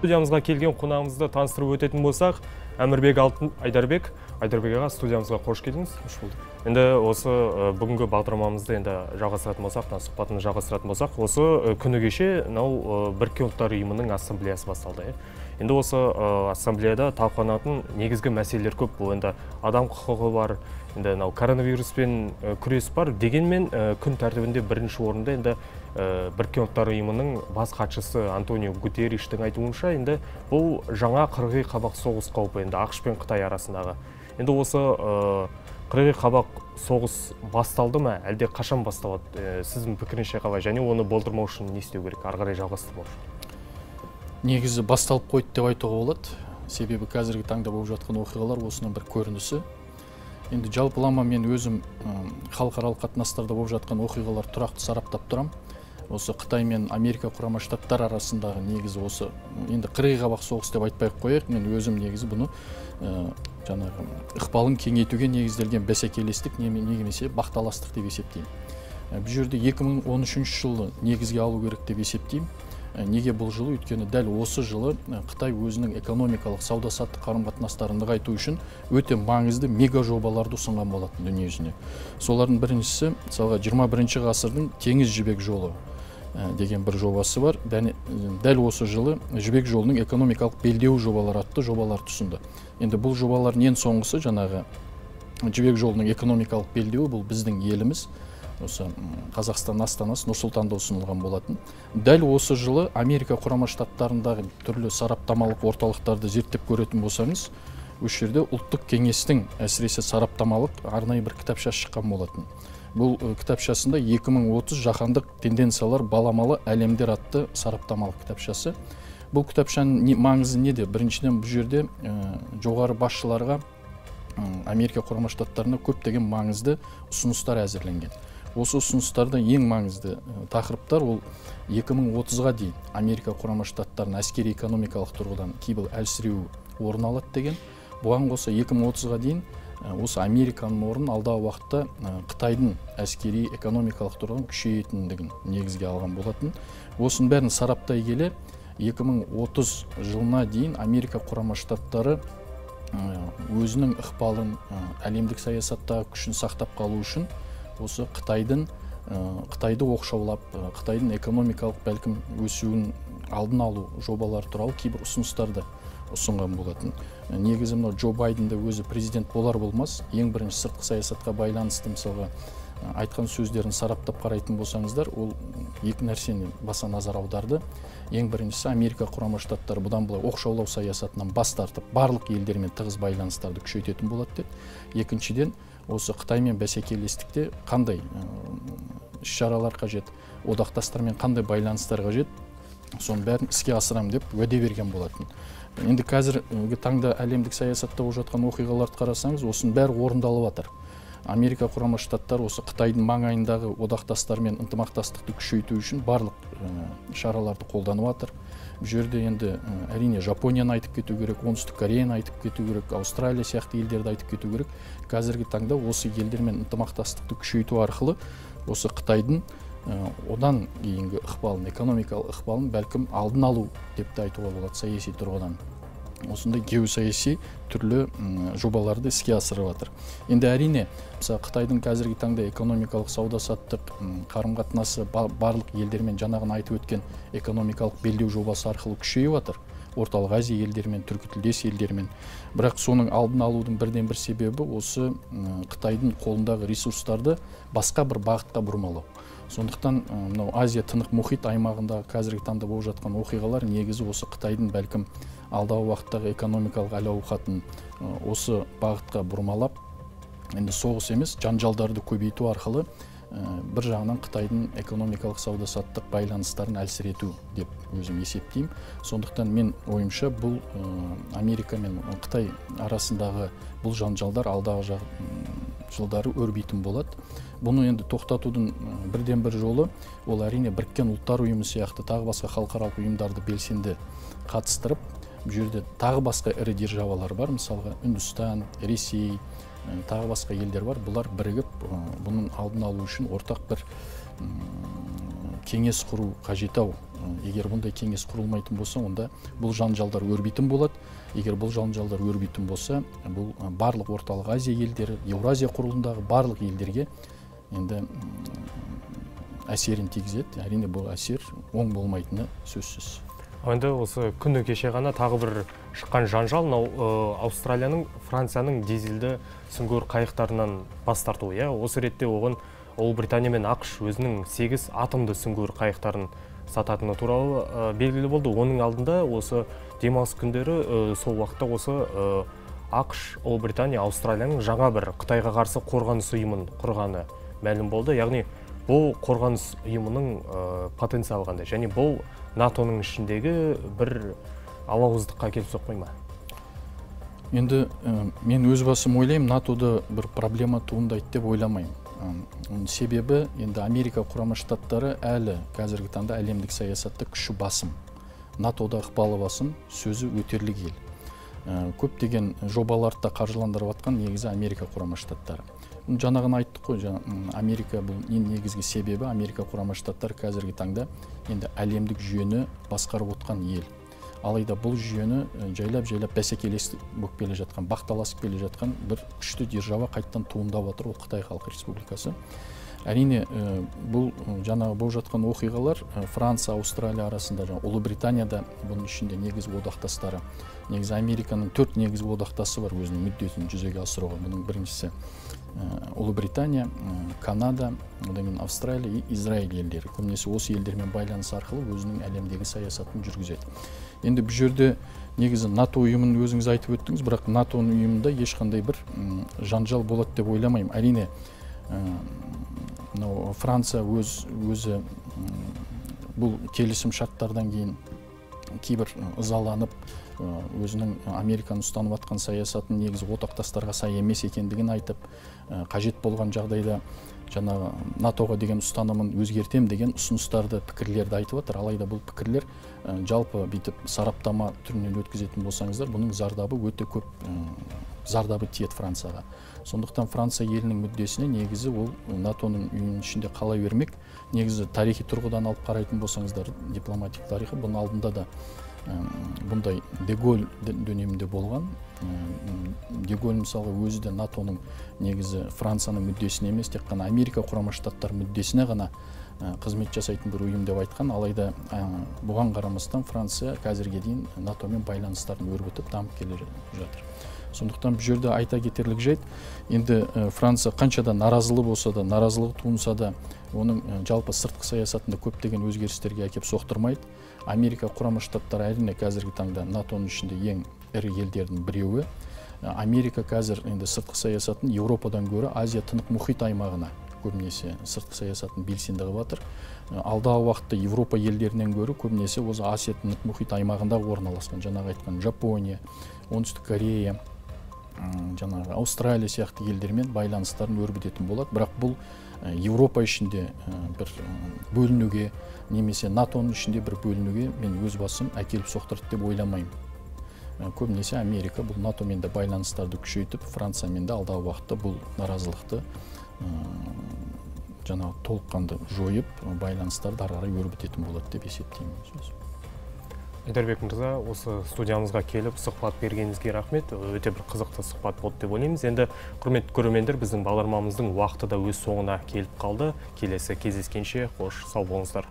Студиямызға келген қонағымызды таныстырып өтетін болсақ, Әмірбек Алтын Айдарбек. Айдарбек аға, студиямызға қош келдіңіз. Қош болдық. Енді осы бүгінгі бағдарламамызды енді жалғастыратын болсақ, сұхбатымызды жалғастыратын болсақ, осы күні кеше мынау Біріккен Ұлттар Ұйымының ассамблеясы басталды. Енді осы ассамблеяда талқыланатын негізгі мәселелер көп. Бұл енді адам құқығы бар, енді мынау коронавируспен күрес бар. Дегенмен күн тәртібінде бірінші орында енді Біріккен Ұлттар Ұйымының бас хатшысы Антонио Гутерриштің айтуынша, енді бұл жаңа қырғи қабақ соғыс қаупі енді АҚШ пен Қытай арасындағы. Енді осы қырғи қабақ соғыс басталды ма, әлде қашан басталады? Сіздің пікіріңізше қалай, және оны болдырмау үшін не істеу керек, ары қарай жалғастырмау үшін? Негізі басталып қойды деп айтуға болады. Себебі қазіргі таңда болып жатқан оқиғалар осының бір көрінісі. Енді жалпылама мен өзім халықаралық қатынастарда болып жатқан оқиғалар тұрақты сараптап тұрам. Осы Қытай мен Америка Құрама Штаттар арасындағы негізі осы енді қырғи қабақ соғыс деп айтпай ақ қояйық, мен өзім негізі бұны жаңағы ықпалын кеңейтуге негізделген бәсекелестік немесе бақталастық деп есептеймін. Бұл жерде 2013 жылы негізге алу керек деп есептеймін. Неге бұл жылы? Өйткені дәл осы жылы Қытай өзінің экономикалық, сауда-саттық қарым-қатынастарын нығайту үшін өте маңызды мега жобаларды ұсынған болатын дүниежүзіне. Солардың біріншісі, мысалға, 21 ғасырдың теңіз жібек жолы деген бір жобасы бар. Дәл осы жылы жібек жолының экономикалық белдеуі жобалары атты жобалар ұсынды. Енді бұл жобалардың ең соңғысы жаңағы жібек жолының экономикалық белдеуі, бұл біздің еліміз. Осы Қазақстан астанасы Нұр-Сұлтанда ұсынылған болатын. Дәл осы жылы Америка Құрама Штаттарындағы түрлі сараптамалық орталықтарды зерттеп көретін болсаңыз, осы жерде ұлттық кеңестің әсіресе сараптамалық арнайы бір кітапша шыққан болатын. Бұл кітапшасында 2030 жаһандық тенденциялар баламалы әлемдер атты сараптамалық кітапшасы. Бұл кітапшаның маңызы неде? Біріншіден, бұл жерде жоғары басшыларға Америка Құрама Штаттарына көптеген маңызды ұсыныстар әзірленген. Осы ұсыныстарда ең маңызды тақырыптар ол 2030-ға дейін Америка Құрама Штаттарының әскери экономикалық тұрғыдан кейбір әлсіреуі орын алады деген. Бұған қоса 2030-ға дейін осы Американың орнын алдағы уақытта Қытайдың әскери экономикалық тұрғыдан күшейетіндігін негізге алған болатын. Осының бәрін сараптай келе 2030 жылына дейін Америка Құрама Штаттары өзінің ықпалын, әлемдік саясаттағы күшін сақтап қалу үшін осы Қытайды оқшаулап, Қытайдың экономикалық бәлкім өсуін алдын алу жобалары туралы кейбір ұсыныстарды ұсынған болатын. Негізі мынау Джо Байден де өзі президент болар болмас, ең бірінші сыртқы саясатқа байланысты мысалға айтқан сөздерін сараптап қарайтын болсаңыздар, ол екі нәрсені баса назар аударды. Ең біріншісі, Америка Құрама Штаттары бұдан былай оқшаулау саясатынан бас тартып, барлық елдермен тығыз байланыстарды күшейтетін болады деді. Екіншіден, осы Қытаймен бәсекелестікте қандай іс-шаралар қажет, одақтастармен қандай байланыстар қажет, соның бәрін іске асырамын деп уәде берген болатын. Енді қазіргі таңда әлемдік саясатта болып жатқан оқиғаларды қарасаңыз, осының бәрі орындалып жатыр. Америка Құрама Штаттары осы Қытайдың маңайындағы одақтастармен ынтымақтастықты күшейту үшін барлық шараларды қолданып жатыр. Бұл жерде енді әрине Жапонияны айтып кету керек, Оңтүстік Кореяны айтып кету керек, Аустралия сияқты елдерді айтып кету керек. Қазіргі таңда осы елдермен ынтымақтастықты күшейту арқылы осы Қытайдың одан кейінгі ықпалын, экономикалық ықпалын бәлкім алдын алу деп те айтуға болады саяси тұрғыдан. Осындай геосаяси түрлі жобаларды іске асырып жатыр. Енді әрине, мысалы, Қытайдың қазіргі таңда экономикалық, сауда-саттық қарым-қатынасы барлық елдермен жаңағыны айтып өткен экономикалық белдеу жобасы арқылы күшейіп жатыр. Орталық Азия елдерімен, түркі тілдес елдерімен. Бірақ соның алдын алудың бірден бір себебі осы Қытайдың қолындағы ресурстарды басқа бір бағытқа бұрмалау. Сондықтан мынау Азия тынық мұхит аймағындағы қазіргі таңда болып жатқан оқиғалар негізі осы Қытайдың бәлкім алдағы уақыттағы экономикалық әл-ауқатын осы бағытқа бұрмалап, енді соғыс емес, жанжалдарды көбейту арқылы бір жағынан Қытайдың экономикалық сауда-саттық байланыстарын әлсірету деп өзім есептеймін. Сондықтан мен ойымша бұл Америка мен Қытай арасындағы бұл жанжалдар алдағы жылдары өрбитін болады. Бұны енді тоқтатудың бірден бір жолы ол әрине Біріккен Ұлттар Ұйымы сияқты тағы басқа халықаралық ұйымдарды белсенді қатыстырып, бұл жерде тағы басқа ірі державалар бар, мысалға Үндістан, Ресей, тағы басқа елдер бар. Бұлар бірігіп бұның алдын алу үшін ортақ бір кеңес құру қажет ау Егер бұндай кеңес құрылмайтын болса, онда бұл жанжалдар өрбитін болады. Егер бұл жанжалдар өрбитін болса, бұл барлық Орталық Азия елдері, Еуразия құрылымындағы барлық елдерге енді әсерін тигізеді. Әрине, бұл әсер оң болмайтыны сөзсіз. Енді осы күні кеше ғана тағы бір шыққан жанжал, мынау Аустралияның, Францияның дизельді сүңгуір қайықтарынан бас тартуы. Осы ретте оған Ұлыбритания мен АҚШ өзінің 8 атомды сүңгуір қайықтарын сататыны туралы белгілі болды. Оның алдында осы демалыс күндері сол уақытта осы АҚШ, Ұлыбритания, Аустралияның жаңа бір Қытайға қарсы қорғаныс ұйымын құрғаны мәлім болды. Яғни бұл қорғаныс ұйымының потенциалы қандай? Және бұл НАТО-ның ішіндегі бір алауыздыққа келіп соқпай ма? Енді мен өз басым ойлаймын, НАТО-да бір проблема туындайды деп ойламаймын. Оның себебі енді Америка Құрама Штаттары әлі қазіргі таңда әлемдік саясатта күші басым. НАТО-да ықпалы басым, сөзі өтерлік ел. Көптеген жобаларды да қаржыландырып жатқан негізі Америка Құрама Штаттары. Жаңағын айттық қой, Америка бұл негізгі себебі Америка Құрама Штаттары қазіргі таңда енді әлемдік жүйені басқарып отқан ел. Алайда бұл жүйені жайлап-жайлап бәсекелестік болып келе жатқан, бақталасып келе жатқан бір күшті держава қайттан туындап отыр, ол Қытай Халық Республикасы. Әрине, бұл жаңағы болып жатқан оқиғалар Франция, Аустралия арасында, жаңа Ұлыбританияда бұның ішінде негізгі одақтастары. Негізі Американың 4 негізгі одақтасы бар өзінің мүддесін жүзеге асыруға. Бұның біріншісі Ұлыбритания, Канада, одан кейін Австралия и Израиль елдері. Көбінесе осы елдермен байланыс арқылы өзінің әлемдегі саясатын жүргізеді. Енді бұл жерде негізі НАТО ұйымын өзіңіз айтып өттіңіз, бірақ НАТО-ның ұйымында ешқандай бір жанжал болады деп ойламаймын. Әрине, мынау Франция өзі бұл келісім шарттардан кейін кейбір ызаланып, өзінің Американы ұстанып атқан саясатын негізі одақтастарға сай емес екендігін айтып, қажет болған жағдайда жаңағы НАТО-ға деген ұстанымын өзгертем деген ұсыныстарды, пікірлерді айтып отыр. Алайда бұл пікірлер жалпы бүйтіп сараптама түрінен өткізетін болсаңыздар, бұның зардабы өте көп, зардабы тиеді Францияға. Сондықтан Франция елінің мүддесіне негізі ол НАТО-ның ұйымының ішінде қала бермек. Негізі тарихи тұрғыдан алып қарайтын болсаңыздар, дипломатик тарихы бұның алдында да бұндай де Голль дөнемінде болған. Де Голль мысалы өзі де НАТО-ның негізі Францияның мүддесіне емес, тек қана Америка Құрама Штаттары мүддесіне ғана қызмет жасайтын бір ұйым деп айтқан. Алайда бұған қарамастан Франция қазірге дейін НАТО-мен байланыстарын өрбітіп дамып келе жатыр. Сондықтан бұл жерде айта кетерлік жайт, енді Франция қаншада наразылы болса да, наразылығы туынса да, оның жалпы сыртқы саясатында көптеген өзгерістерге әкеп соқтырмайды. Америка Құрама Штаттары әрине қазіргі таңда НАТО-ның ішінде ең ірі елдердің біреуі. Америка қазір енді сыртқы саясатын Еуропадан гөрі Азия тынық мұхит аймағына көбінесе сыртқы саясатын белсенді қылып жатыр. Алдағы уақытта Еуропа елдерінен гөрі көбінесе осы Азия тынық мұхит аймағында орналасқан, жаңағы айтқан Жапония, Оңтүстік Корея, жаңағы Аустралия сияқты елдермен байланыстарын өрбітетін болады. Бірақ бұл Еуропа ішінде бір бөлінуге немесе НАТО-ның ішінде бір бөлінуге мен өз басым әкеліп соқтырды деп ойламаймын. Көбінесе Америка бұл НАТО-мен де байланыстарды күшейтіп, Франциямен де алдағы уақытта бұл наразылықты жаңағы толыққанды жойып, байланыстарды ары қарай өрбітетін болады деп есептеймін. Айдарбек мырза, осы студиямызға келіп сұхбат бергеніңізге рахмет. Өте бір қызықты сұхбат болды деп ойлаймыз. Енді құрметті көрермендер, біздің бағдарламамыздың уақыты да өз соңына келіп қалды. Келесі кездескенше қош сау болыңыздар.